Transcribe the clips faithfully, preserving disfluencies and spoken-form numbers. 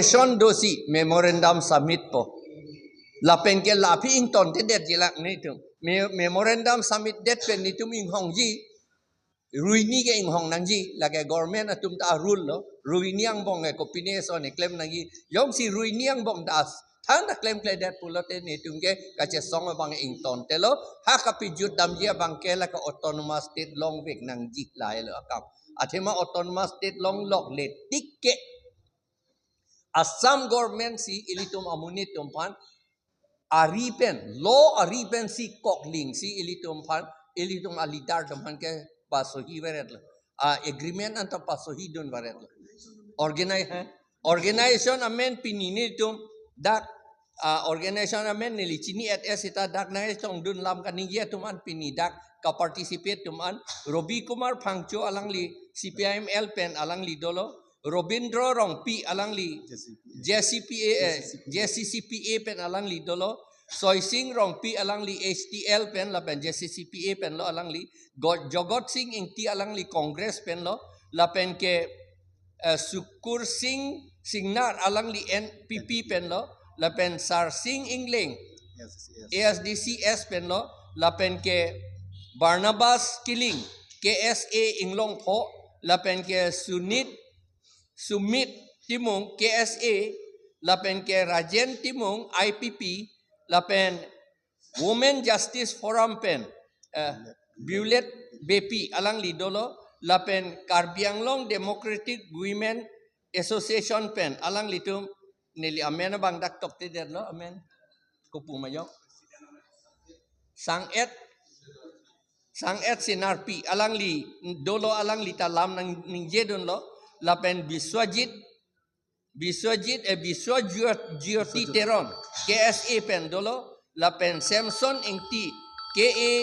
Son dosi memorandum submit po. Lapen ke la aphi ingtonte detji lang netum. Me-, memorandum submit det pen netum inghongji. Ruini ke inghong nangji, lake government atum ta rule lo. Ruini angbong ke kopine son klem nangji. Jongsi ruini angbong ta than ta klemkledet pulote netum ke kachesong abang ingtontelo. Ha kapejut damji abang ke lake autonomous state longvek nangji lahelo akam. Athema autonomous state longlokle tik ke Assam government si ilitum amonit atum aphan ari pen, law ari pensi koklingsi ilitum aphan, ilitum aleader atum aphan ke pasohi varetlo. A agreement anta pasohidun varetlo. Organi-, eh? Organization amen pini netum dak, ah, organization amen neli chini-et-e seta dak nangchongdun lam kaningje atum an pini dak kaparticipate atum an Robi Kumar Phangcho alangli C P I M L pen alangli dolo. Robindro Rongpi alangli J C P A, eh, J C C P A pen alangli dolo. Soising Rongpi alangli H T L pen lapen J C C P A pen lo alangli. Go-, Jogot Sing Ingti alangli Congress pen lo. Lapen ke, eh, Sukur Sing Singnar alangli N P P pen lo. Lapen Sar Sing Ingleng A S D C S pen lo. Lapen ke Barnabas Killing K S A Inglongpho. Lapen ke Sunit Sumit Timung K S A, lapen ke Rajen Timung I P P, lapen Women Justice Forum pen, eh, Violet Beypi alangli dolo, lapen Karbi Anglong Democratic Women Association pen alanglitum neli amen abang dak toktedetlo, amen. Kopu ma jong. Sang-et, Sang-et Sinarpi alangli dolo, alangli ta lam nangningjedunlo, lapen Biswajit, Biswajit, eh, Biswajyoti Teron K S A pen dolo, lapen Samson Ingti K A,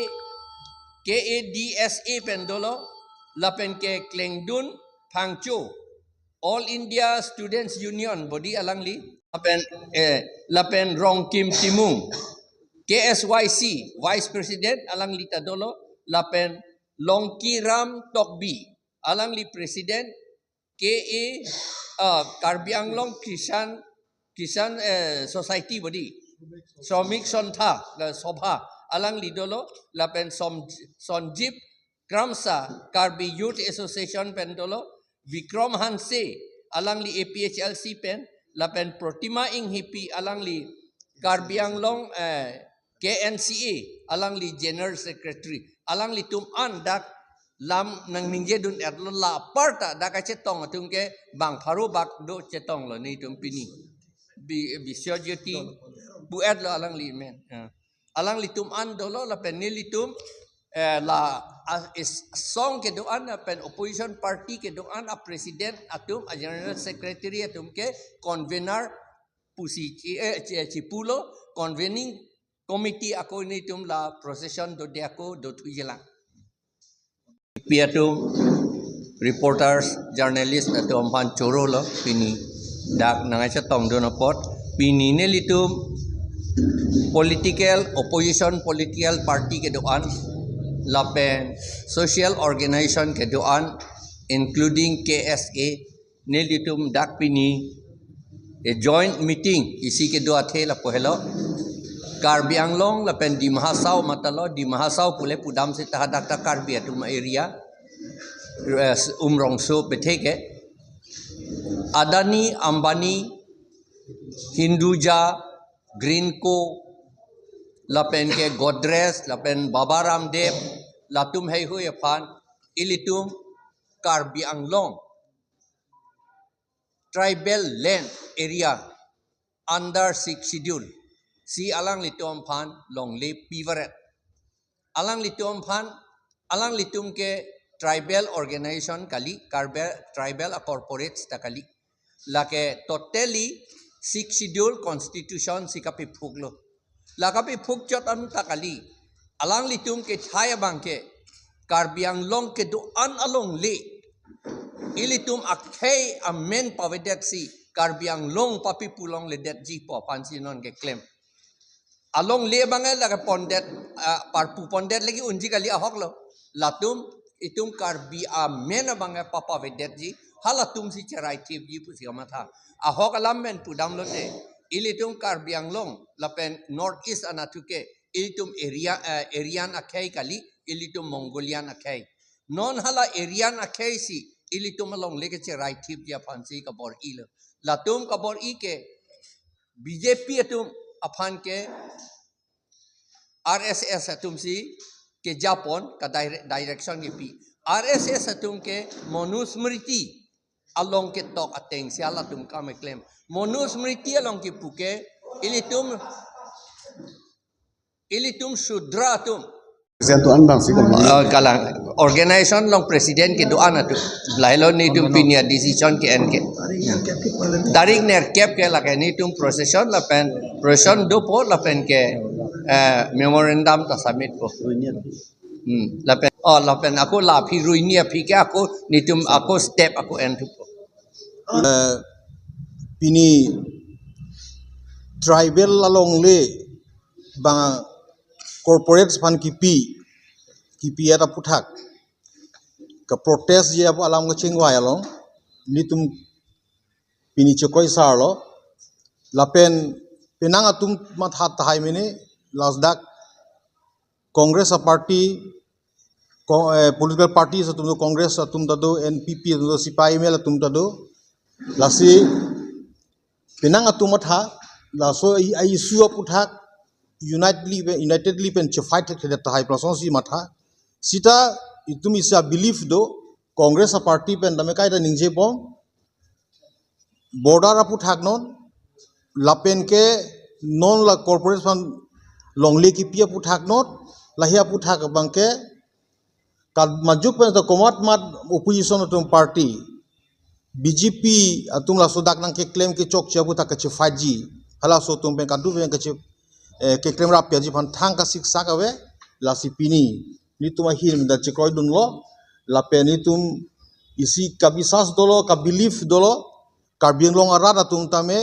K A D S A pen dolo, lapen ke Klengdun Phangcho All India Students Union body alangli, lapen, eh, lapen Rongkim Timung K S Y C Vice President alangli ta dolo, lapen Longkiram Tokbi alangli President K A, ah, Karbi Anglong Kisan, Kisan, eh, Society body, Shramik Santha, eh, Sabha alangli dolo, lapen Som-, Sonjib Kramsa Karbi Youth Association pen dolo, Vikram Hanse alangli A P H L C pen, lapen Protima Inghipi alangli Karbi Anglong, eh, K N C A alangli General Secretary. Alanglitum an dak lam nangningjedun-etlo, la apar ta dak kachetong atum ke bang pharo bak do chetonglo netum pini. Bi-, Biswajyoti pu-etlo alangli amen. Ya. Alanglitum an dolo lapen nelitum, eh, la, ah, is-, song kedo-an lapen opposition party kedo-an a president atum, a general secretary atum ke convener pusi chi-, eh, chi-, chipulo, convening committee ako netum la procession dode ako dothuijelang. Pi atum, reporters, journalist atum aphan chorolo pini dak nangchetongdun apot, pini nelitum political, opposition political party kedo-an lapen social organization kedo-an, including K S A, nelitum dak pini a joint meeting isi kedo athe lapu helo. Karbi Anglong lapen Dima Hasao matalo, Dima Hasao pule pudam seta hadak ta Karbi atum area, eh, Umrongso pethe ke. Adani, Ambani, Hinduja, Greenko, lapen ke Godrej, lapen Baba Ramdev, latum heihui aphan, ilitum Karbi Anglong tribal land area under Sixth Schedule si alanglitum aphan longle pivaret. Alanglitum aphan, alanglitum ke tribal organization kali, karbe-, tribal a corporates ta kali. Lake totally Sixth Schedule constitution si kapiphuklo. La kapiphuk chot anta kali. Alanglitum kethai abang ke Karbi Anglong kedo-an alongle ilitum akhei amen pavedet si Karbi Anglong papipu longledetji pu aphansi non keklem. Alongle abang ke lake pondet, ah, parpu pondet lake unji kali ahoklo. Latum itum Karbi amen abang ke papavedetji. Halatum si cherai thipji pusi kamatha. Ahok alam pen pudam lote, ilitum Karbi Anglong lapen North East anatthu ke ilitum area, eh, Aryan akhei kali, ilitum Mongolian akhei. Non hala Aryan akhei si ilitum alongle kecherai thipji aphansi kabor-ilo. Latum kabor-i ke B J P atum aphan ke R S S atum si kejapon ka dire-, direction kepi. R S S atum ke Manusmriti along ketok ateng si halatum kam keklem. Manusmriti along kepu ke ilitum, ilitum Shudra atum. President tu an bang si kong. Oh, kalang. Organization along president kedo-an atum. Lahelo nelitum pini a-decision ke-en ke. Tarik nerkep ke lake nelitum procession lapen procession dopo lapen ke, eh, memorandum ta submit po. Hmm. Lapen, oh, lapen ako la aphi ruini aphi ke ako nelitum ako step ako en thupo. Eh, pini tribal alongle bang corporates aphan kipi, kipi et aputhak ka-protest ji apu alam kachingvai along nelitum pini chekoi sarlo. Lapen penang atum matha tahai mene, last dak Congress a-party, co-, eh, political parties atum do, Congress atum ta do, N P P atum do, C P I M L atum ta do. Lasi penang atum matha, laso i, i issue aputhak unitedly, unitedly pen che-fight thekthedet tahai pu lasonsi matha. Sita itum isi a-belief do, Congress a-party pen tame kaita ningjepon, border aputhak non, lapen ke non la corporates aphan longle kipi aputhak non, lahei aputhak abang ke, ka majok pen ta komat mat opposition atum party, B J P atum laso dak nangkeklem kechokche aputhak kache-fight ji. Halaso atum pen kadu pen kache, eh, keklem rap ji aphan thang kasiksak ave, lasi pini nelitum ahin da chekroidunlo, lapen nelitum isi kabisas dolo, ka-belief dolo, Karbi Anglong arat atum tame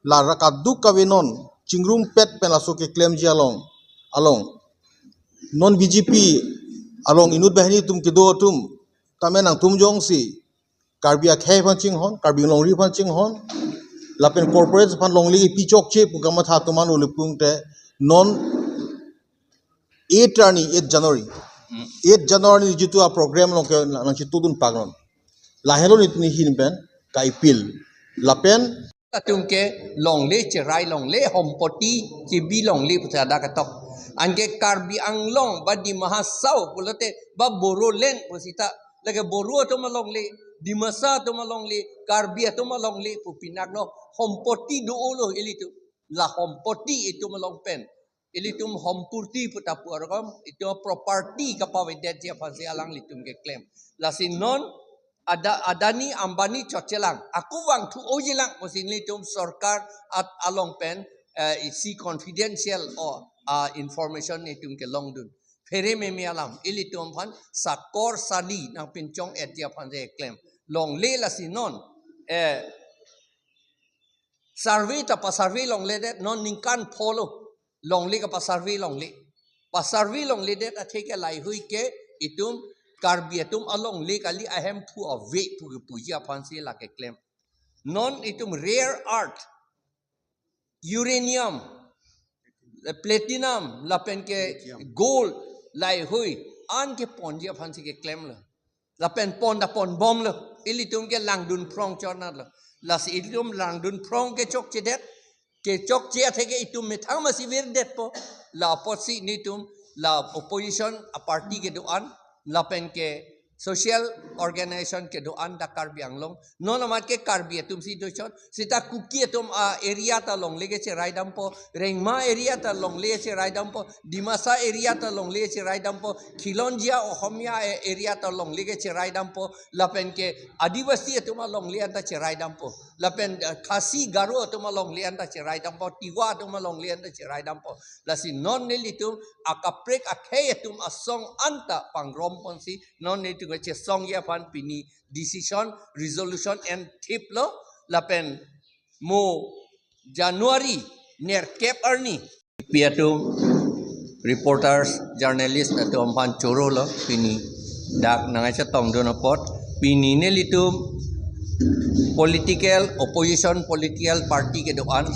la ra kaduk kave non chingrumpet pen laso keklemji along, along. Non B J P along inut banghini atum kedo atum tame nangtum jongsi Karbi akhei aphan chinghon, Karbi longri aphan chinghon, lapen corporate aphan longle kipi chokche pu kamatha atum an uli pungte non eight arni, eight January. Hmm. Eight January jitu a-program along ke nangchitudun pagnon. Lahelo nelitum ahin pen ka-appeal. Lapen atum ke longle cherai longle, hompoti kebi longle pusi ada ketok. Anke Karbi Anglong ba Dima Hasao pulote ba Bodoland pusita, lake Boro atum alongle, Dimasa atum alongle, Karbi atum alongle pu pinaklo, hompoti do-olo ilitum. La hompoti itum along pen ilitum hompurti pu ta pu arokom, itum property kapavedetji aphansi alanglitum keklem. Lasi non Ada-, Adani, Ambani chotchelang, ako vangthu-ojilang pusi nelitum sorkar at-, along pen, eh, isi confidential o, ah, information nelitum kelongdun. Phere meme alam, ilitum aphan sakor sali nangpinchong-etji aphansi keklem. Longle lasi non, eh, survey ta pa-survey longledet, non ningkan pholo longle kapa-survey longle. Pa-survey longledet athe ke laheihui ke itum Karbi atum alongle kali, ahemphu ave pu kepuji aphansi la keklem. Non itum rare earth, uranium, platinum, lapen ke gold, laheihui an keponji aphansi keklemlo. Lapen pon ta ponbomlo. Ilitum ke langdun phrong chornatlo. Lasi ilitum langdun phrong kechokchedet, kechokche athe ke itum methang masi virdetpo. La apotsi nelitum, la opposition a-party kedo-an, lapen ke social organization kedo-an dak Karbi Anglong. Non amat ke Karbi atum si dochot, sita Kuki atum a-area ta longle kecherai dampo, Rengma area ta longle cherai dampo, Dimasa area ta longle cherai dampo, Khilonjia Ohomia a-, area ta longle kecherai dampo, lapen ke Adivasi atum alongle anta cherai dampo, lapen, eh, Khasi Garo atum alongle anta cherai dampo, Tiwa atum alongle anta cherai dampo. Lasi non nelitum akaprek akhei atum asong anta pangromponsi non nelitum kachesongji aphan pini decision, resolution en thiplo, lapen mo January nerkep arni. Pi atum, reporters, journalist atum aphan chorolo pini dak nangkachetongdun apot, pini nelitum political, opposition political party kedo-an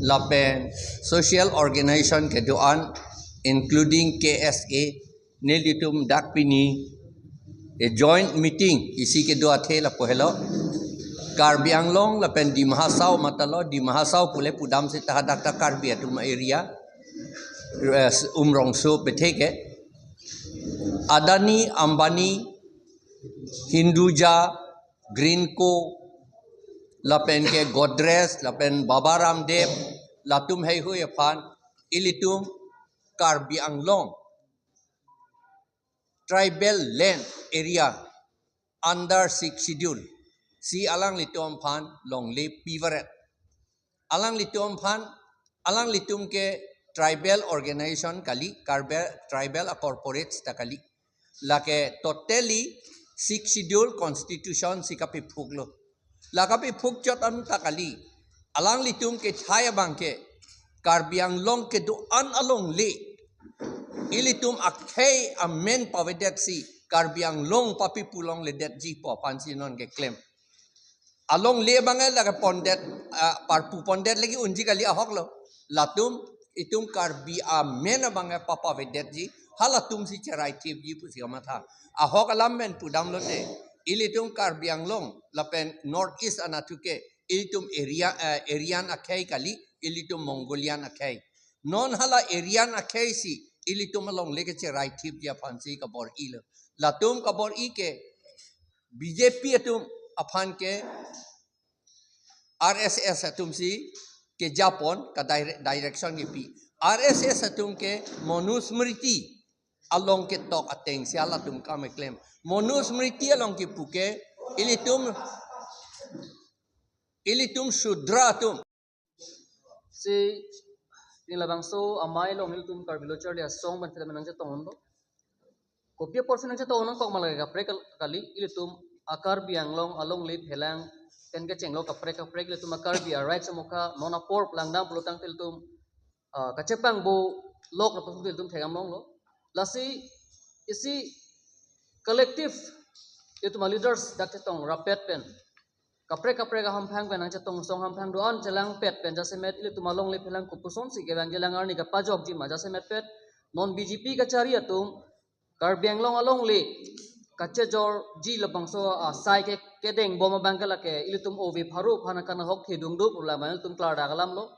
lapen social organization kedo-an, including K S A, nelitum dak pini a joint meeting isi kedo athe lapu helo. Karbi Anglong lapen Dima Hasao matalo, Dima Hasao pule pudam seta hadak ta Karbi atum area, eh, Umrongso pethe ke. Adani, Ambani, Hinduja, Greenko, lapen ke Godrej, lapen Baba Ramdev, latum heihui aphan ilitum Karbi Anglong tribal land area under Sixth Schedule si alanglitum aphan longle pivaret. Alanglitum aphan, alanglitum ke tribal organization kali, tribal, tribal a corporates ta kali. Lake totally Sixth Schedule constitution si kapiphuklo. La kapiphuk chot an ta kali. Alanglitum kethai abang ke Karbi Anglong kedo-an alongle ilitum akhei amen pavedetsi Karbi Anglong papipu longledetji pu aphansi non keklem. Alongle abang ke lake pondet, ah, parpu pondet lagi unji kali, ahok lo. Latum itum Karbi amen abang ke papavedetji, halatum si cherai thipji pusi kamatha. Ahok alam pen pudam lote, ilitum Karbi Anglong lapen North East anatthu ke ilitum area, eh, Aryan akhei kali, ilitum Mongolian akhei. Non hala Aryan akhei si ilitum alongle kecherai thipji aphansi kabor-ilo. Latum kabor-i ke B J P atum aphan ke R S S atum si kejapon ka dire-, direction kepi. R S S atum ke Manusmriti along ketok ateng si halatum kam keklem. Manusmriti along kepu ke ilitum, ilitum Shudra atum. Si, ning labangso amei along ilitum Karbi Lo Charli Asong pen film nangchetong unlo. Kopi apor si nangchetong nangkok ma lake kaprek kal-, kali, ilitum a Karbi Anglong alongle phelang pen kechenglo kaprek kaprek, ilitum a Karbi a rights amokha non apor langdam pulotangte ilitum, ah, kachepangbo lok lapu ilitum thekdam longlo. Lasi isi collective ilitum a leaders dak chetong rapet pen kaprek kaprek ahamphang pen nangchetong song hamphang do-an chelangpet pen jasemet ilitum alongle phelang kopuson si kevang jelang arni kapajokji ma jasemet pet non B J P kachari atum Karbi Anglong alongle kachejorji labangso asai ke kedeng bom abang ke lake ilitum ove pharo aphan akan ahok thedung do pu labang ilitum klardak alam lo.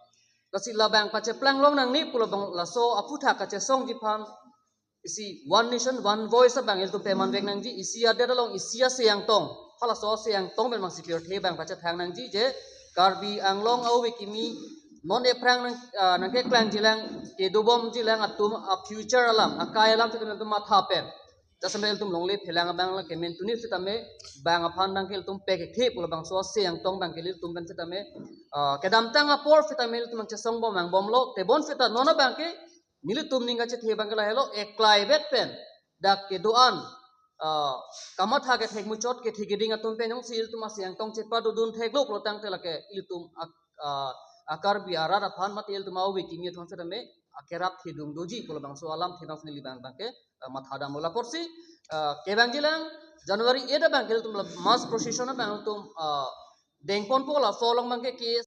Lasi labang pacheplang long nangne pu labang laso aphuthak kachesongji aphan isi one nation, one voice abang ilitum pemanvek nangji, isi adet along isi aseng tong. Halaso aseng tong pen mang si pirthe abang pachethang nangji je Karbi Anglong a-ove kimi non ephrang nang, ah, nangkeklangji lang, kedobomji lang atum a future alam, akai alam si ilitum matha pen. Jasemet ilitum longle phelang abang lake mentuni sitame bang aphan abang ke ilitum pekekhe pu labangso aseng tong abang ke ilitum pen sitame, ah, kedamtang apor sitame ilitum nangchesongbom angbomlo, tebon sita non abang ke nelitum ning kachethe abang ke lahelo, eklai vet pen dak kedo-an, ah, kamatha kethek muchot kethe keding atum pen jongsi ilitum aseng tong chepadodun theklo pulotangte lake ilitum a, ah, a Karbi arat aphan mate ilitum a-ove kimi atum sitame akerap thedung doji pu labangso alamthe abang si neli abang abang ke, ah, mathadamlo. La apor si, ah, kevangji lang January eight abang ke ilitum la mass procession abang ilitum, ah, dengponpo, laso along abang ke K